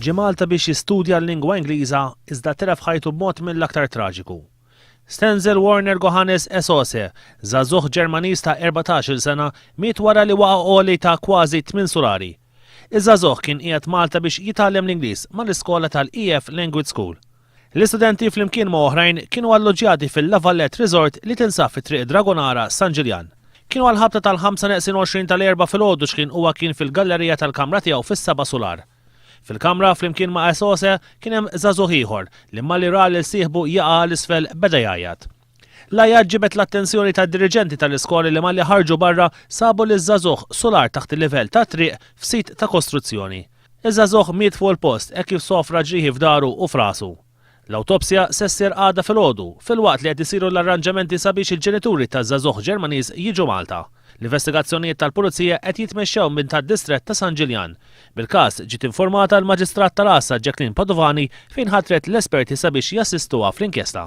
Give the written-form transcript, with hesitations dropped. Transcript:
Ġie Malta biex jistudja l-lingwa Ingliża iżda tilef ħajtu b'mod mill-aktar traġiku. Stenzel Warner Gohannes Esose, żagħżugħ Ġermaniż ta' 14-il sena, miet wara li waqa' għoli ta' kważi tmien sulari. Iż-żagħżugħ kien qiegħed Malta biex jitgħallem l-Ingliż mal-iskola tal-EF Language School. L-istudenti flimkien ma' oħrajn kienu alloġġjati fil-La Valette Resort li tinsab fi Triq Dragonara, San Ġiljan. Kienu għall-ħabta tal-ħamsa neqsin 20 tal-Erbgħa filgħodu x'kien huwa kien fil-gallerija tal-kamra tiegħu fis-seba' sular. Fil-kamra flimkien ma' Esose kien hemm żagħżugħ ieħor li malli ra lil sieħbu jaqa' 'l isfel beda jgħajjat. L-għajjat ġibed l-attenzjoni tad-diriġenti tal-iskoli li malli ħarġu barra sabu liż-żagħżugħ sular taħt il-livell tat-triq f'sit ta' kostruzzjoni. Iż-żagħżugħ miet fuq il-post hekk kif sofra ġrieħi f'dahru u f'rasu. L-awtopsja se ssir għada filgħodu, filwaqt li qed isiru l-arranġamenti sabiex il-ġenituri taż-żagħżugħ Ġermaniż jiġu Malta. L-investigazzjonijiet tal-Pulizija qed jitmexxew minn tad-Distrett ta' San Ġiljan. Bil-każ ġiet informata l-Maġistrat tal-Għassa Jacqueline Padovani fejn ħatret l-esperti sabiex jassistuha fl-inkjesta.